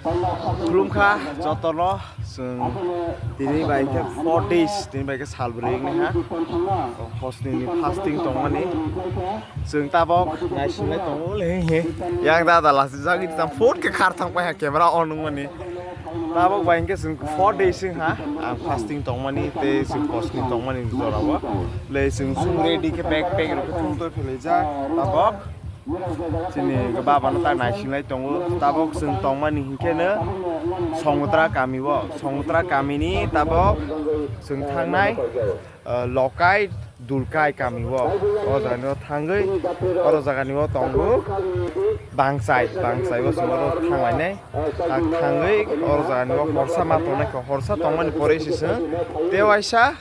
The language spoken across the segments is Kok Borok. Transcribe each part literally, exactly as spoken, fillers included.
Khulumkha jotono, chwng tini bai khe four days, tini bai khe sal bwrwi wngwi ha. Hosni ni fasting tongmani. Chwng tabok naisinglai tongo le he. Yang dada lasi jagwi tam phone khe khar thang pai ha camera on wngmani. Tabok bai khe chwng four days wng ha. Ang fasting tongmani tei chwng hosni tongmani jorao. Le chwng sung ready khe bag pack rok khe thum toi phelaijak. Tabok Chini baba no ta naisinglai tongo. Tabok chwng tongmani hinkhe no Songotra kami o. Songotra kami ni tabok chwng thangnai, ah, Lokai Dulkai kami o. O jaga no thangwi, oro jaga ni o tongo Bangchai, Bangchai o chwng oro thanglainai. Tak thangwi oro jaga ni o horsa ma tongnai kho, horsa tongmani pore se chwng tei waisa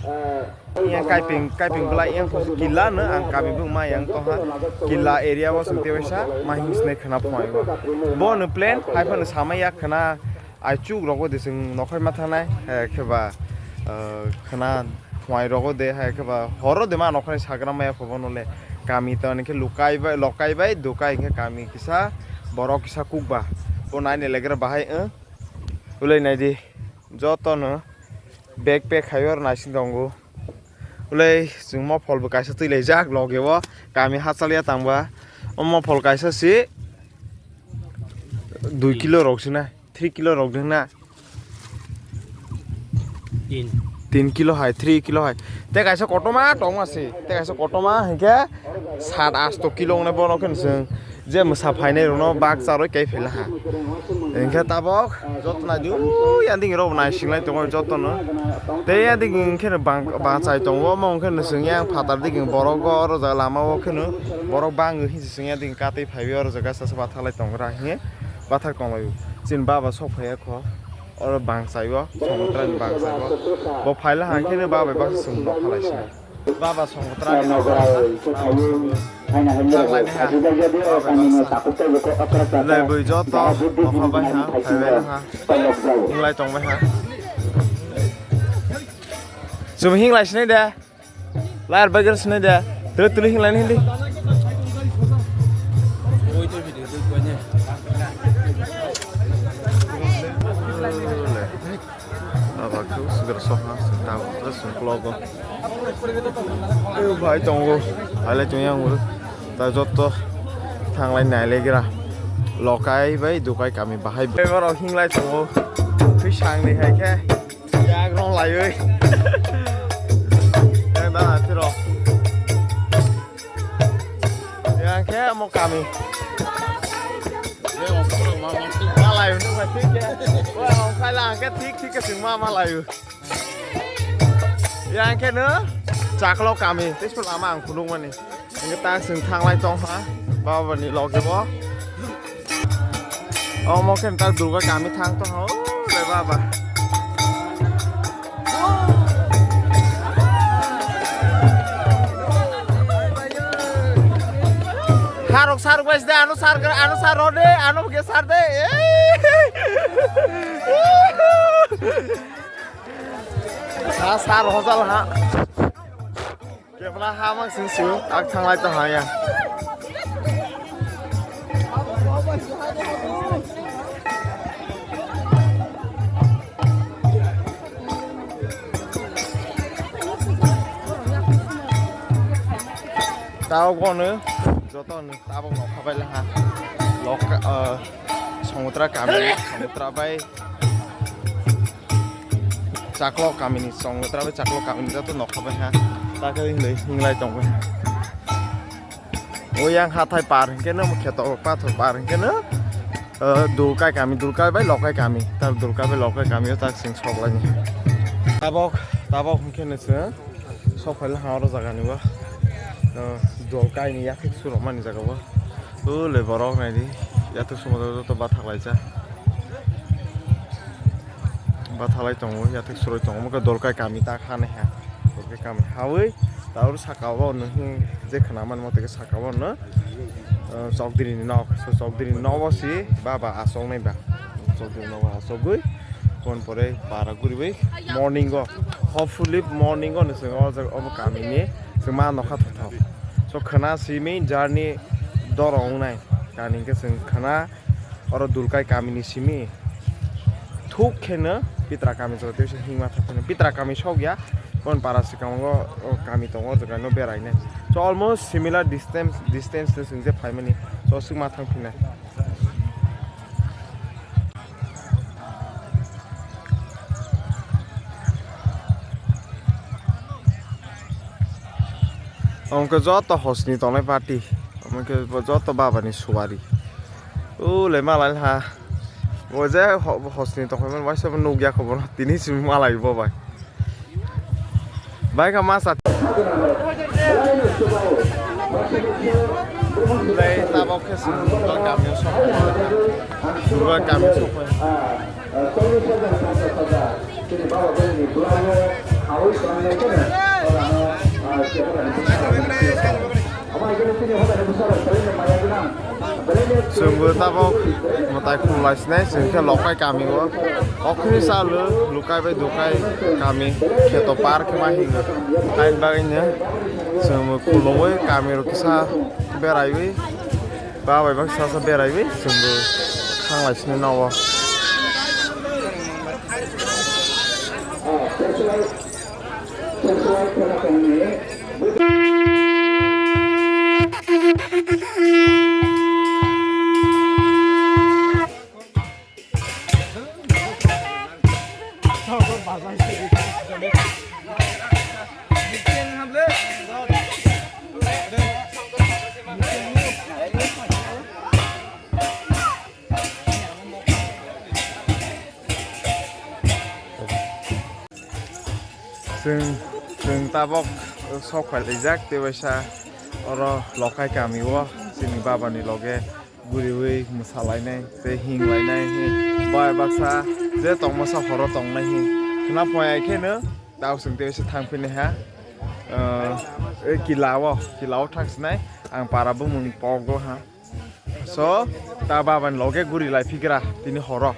Yang kaiping, kaiping belai yang kila no ang kami bung ma yang toha kila area o sung tewaisa ma hing sinai khna phai bo. Bo no plan hai phano sama ya khna ai chuk rogo de sung nokhai ma thanai, eh, kheba, eh, khna phai rogo de hai kheba horo de ma nokhai sagra ma ya khobo no le kami to ni khe lukai bai, lokai bai, dukai khe kami kisa borok kisa kuk ba. Bo nai ni legra bahai, eh, ulai nai di joto no. Backpack hai oro naising tongo. Ulai chwng mopholbo kaisa twilaijak loge o kami hachal ya tangba. O mophol kaisa si dui kilo rok sina, three kilo rok ding na. Tin. Tin kilo hai, three kilo hai. Te kaisa kotorma tongma si, te kaisa kotorma hinkhe sat asto kilo wngnai bono khe chwng. Je mwsa phainai rokno bak charwi kai phela ha. Hinkhe tabok joto nai di, ui, yanding rok nai singlai tongo joto no. Tei yanding hinkhe no bang-, bachai tongo, omo hinkhe no chwng yang phatar digini borok go oro jaga lama o khe no borok bang hinsi chwng yanding katwi phaiwi oro jaga sasa bathalai tongra hinkhe bathak tonglai. Chini baba sok phaiya kho oro bangchai o, Songotra ni bangchai o. Bo phaila hinkhe no baba baksa chwng nokha lai sinai. Baba Songotra ni nokha. Thang laini ha. Baba baksa. Nai bui joto nokha bai ha, phai bai ha. Hinglai tong bai ha. Chwng hinglai sinai de. Layar bai sinai de. Tuli tuli hinglai ni hindi. Aba khe sugar sok ha, sing ta bo, sing klogo. Eo bhai tongo, haile chung yang uru. Ta joto thanglai nai le gira. Lokai bai dukai kami bahai. Eba rok hinglai tongo. Twi sang ni hai khe. Yak rong laiwi. Yang da thiro. Yang khe amo kami. Malai unu ba thik khe. Wah, ongkhai lang khe thik thik khe chwng ma malai u. Yang khe no chaklo kami. Tei spo lama ang phunuk mani. Ang khe ta chwng thanglai tong ha. Baba ni loge bo. Omo khe ta Durga kami thang tong ha. O le baba. Harok sarok bai sida, ano sar, ano sar rode, ano ke sar de. Sa sar hojal ha. Kepla ha mang sing sing, ak thanglai to ha ya. Tao bono joto no tabok nokha bai laha. Loka, eh, Songotra kami, Songotra bai Chaklo kamini, Songotra bai Chaklo kamini joto nokha bai ha. Ta khe hinlai, hinglai tong bai. O yang hathai par hinkhe no, kheto pathor par hinkhe no, eh, Dulkai kami, Dulkai bai Lokai kami. Ta Dulkai bai Lokai kami o ta sing sok lai ni. Tabok, tabok hinkhe no se. Sok phaila ha oro jaga ni bo. O, Dulkai ni yathek surok mani jaga bo. O le borok nai di. Yathek sumo joto bathak laijak. Bathak lai tongo, yathek suroi tongo. Omo khe Dulkai kami ta kha nai ha. Dulkai kami hawi. Ta oro saka o no hin je khna mani mote khe saka o no. O, Chokdiri ni nok. So, Chokdiri ni nok o si baba asok nai ba. Chokdiri ni nok o asogwi. Phone pore bara guribai morning o, hopefully morning o no chwng o jaga obo kamini chwng ma nokha thotho. So khwna simi journey doro wngnai, kani hwnkhe chwng khwna oro Dulkai kamini simi Huk kheno Pitra kami jora tei se hingma thangkheno Pitra kami sok ya. Bon para swkang o, o kami tongo, o jaga no berai nai. So almost similar distance, distance no chwng je phaimani. So swkma thang phinai. Omo khe joto hosni tongnai party. Omo khe bo joto babani suwari. O le malai ha. Bo je ho-, hosni tongmani waisa bo nukya kho bono. Tini si malai bo bai. Bai kha masa. Lai tabok khe sung Durga kamio sok. Durga kamio sok. Chwngbo tabok mwtai khulai sinai, chwng khe Lokai kami o. Okhini chalo Lukai bai Dukai kami kheto par khe ma hingo. Hain bagwino chwngbo khulumwi kami rok kisa beraiwi. Ba bai baksa sa beraiwi chwngbo thanglai sini nogo. Chwng, chwng tabok sok phailaijak tei waisa oro Lokai kami o chini baba ni loge guriwi mwsalainai tei hinglainai, bai baksa je tongmasa horo tongnai hin khna phai kheno tao chwng tei waisa thang phini ha. Kila o, kila o thang sinai ang para bumung pok o ha. So, ta baba ni loge guri lai phigra tini horo.